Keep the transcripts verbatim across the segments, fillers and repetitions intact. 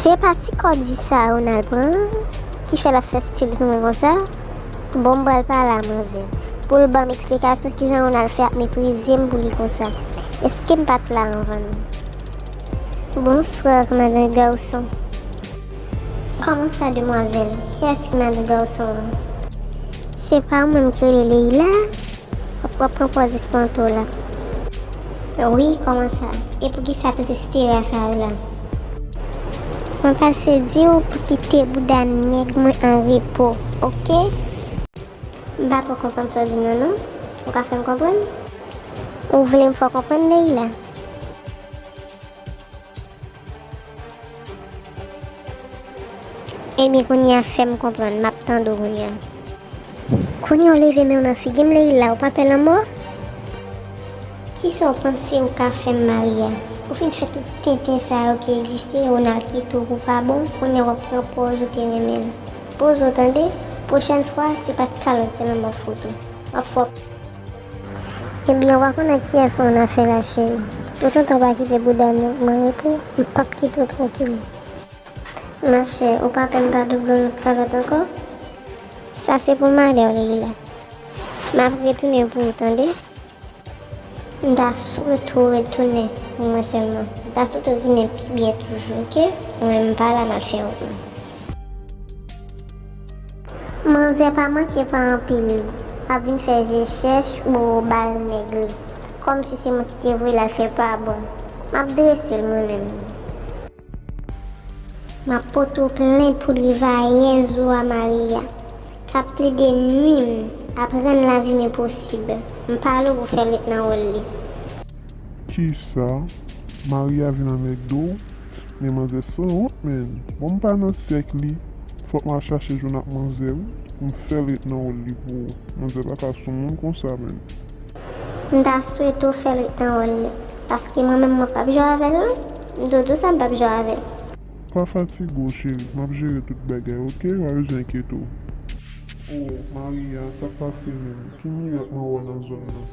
Se pa ti kòdi sa Ronald pran ki fè l ap fè stil sou mwen konsa. Bon, m pral pale a manzè pou l ban m eksplikasyon kijan Ronald fè ap meprize m pou li konsa. Èske m pa t la anvan l? Bonswa, madan gason. Kòman sa, demwazèl? Kiyès ki madan gason an? Se pa ou menm ki rele Leila? W ap, w ap pran pòz espanto la. Wi, kòman sa? E poukisa tout estera sa yo la? Mwen pase di w pou kite bouda nèg mwen an repo, oke? M pa twò konprann sa w di m nan, non. Ou ka fè m konprann? Ou vle m fè w konprann, Leila? Ebyen, kounye a fè m konprann, m ap tande w kounye a. Kounye a w leve men w nan figi m, Leila, ou pa pè lanmò? Kisa w panse ou ka fè m, Maria? Ou fin fè tout tenten sa yo ki egziste, Ronald kite w pou pa bon, kounye a w ap pran pòz ou te renmen l. Poze w tande, pwochèn fwa, se pa t kalòt sèlman m ap fout ou. W ap fè w Ebyen, w pa konn ak kiyès ou nan afè la, cheri. Toutotan w pa kite bouda nèg mwen repo, m p ap kite w trankil. Machè, ou pa pè m pa double w nan kalòt ankò? Sa se pou malè w, Leila. M ap retounen pou ou, tande? M ta swete w retounen pou mwen sèlman. M ta swete w retounen pi byen toujou, oke? Mwen, m pa la, m al fè wout mwen. Manzè pa manke pa anpil, ap vin fè je chèch ou ba l nèg li, kòmsi se mwen ki te voye l al fè pa bon. M ap drese l mwen menm. M ap pote w plent pou trivayèz ou a Maria, k ap plede nwi m, ap rann lavi m enposib. M pale w pou fè l ret nan wòl li. Kisa? Maria vin anmède w? Men manzè sanwont, menn. Bon, m pa nan sèk li. Fòk m al chache jwenn ak manzè, wi, pou m fè l ret nan wòl li pou ou. Manzè pa ka soumoun konsa, menn. M ta swete w fè l ret nan wòl li. Paske mwen menm, mwen p ap jwe avè l, non. M di w tou sa, m p ap jwe avè l. Pa fatige w, cheri. M ap jere tout bagay, oke? W pa bezwen enkyete w. O, Maria, sa k pase menm? Ki mirak mwen wè nan zòn nan?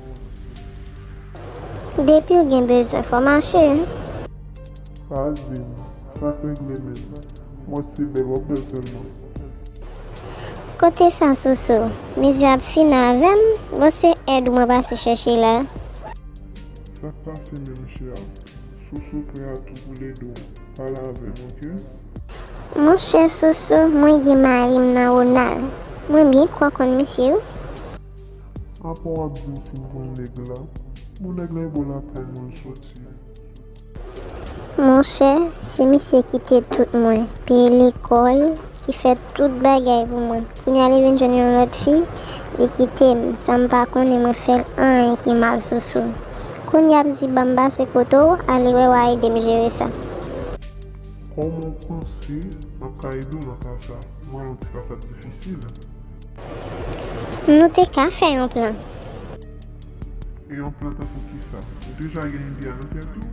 Depi w gen bezwen, fò w mache, wi. Pa di m, sa k regle menm? Mwen se bèl, w ap bèl sèlman. Kote sa, Soso? Mizè ap fini avè m? Bon, se èd ou mwen pase chèche la. Sa k pase menm, chè a? Soso prè a tou pou l ede w. Pale avè m, oke? Monchè Soso, mwen gen mari m nan Ronald. Mwen byen kwè w konn misye, wi. Apa w ap di m si m konn nèg la? Bon, nèg la e bò lakay mwen l soti. Monchè, se misye ki te tout mwen, peye lekòl, ki fè tout bagay pou mwen. Kounye a li vin jwenn yon lòt fi, li kite m, san m pa konnen mwen fè l anyen ki mal, Soso. Kounye a ap di ban m pase kote w, ale wè w a ede m jere sa. Kòman w panse m ap ka ede w nan ka sa? M wè yon ti ka sa ap difisil. Nou te ka fè yon plan. E yon plan tankou kisa? Ou deja gen ide a nan tèt ou?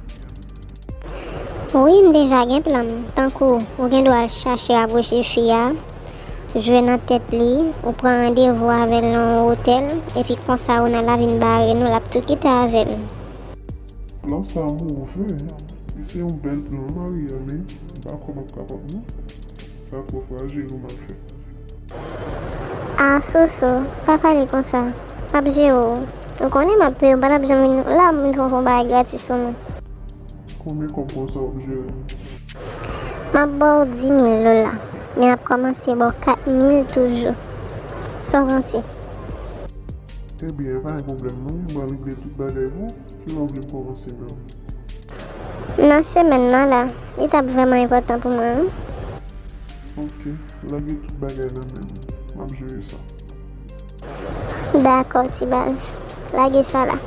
Wi, m deja gen plan m. Tankou, ou gen dwa al chache rapwoche fi a, jwe nan tèt li, ou pran randevou avè l nan yon otèl, epi konsa Ronald la vin bare nou, l ap tou kite avè l. Plan sa a move, wi. Li se yon bèl plan, Maria, men m pa kwè m ap kapab, non. Sa twò frajil ou mal fèt. A, Soso, pa pale konsa. M ap jere w. Ou konnen m ap peye w, m pa t ap janm vin la pou m vin fè yon bagay gratis pou mwen. Konbyen kòb konsa w ap jere m? M ap ba w dis mil dola, men n ap kòmanse ba w kat mil toujou. Sa w panse? Ebyen, pa gen pwoblèm non, m pral regle tout bagay pou ou. Kilè w vle m kòmanse menm? Nan semèn nan la, li t ap vrèman enpòtan pou mwen, wi. Oke, lage tout bagay nan men m. M ap jere sa. Dakò, ti baz. Lage sa la.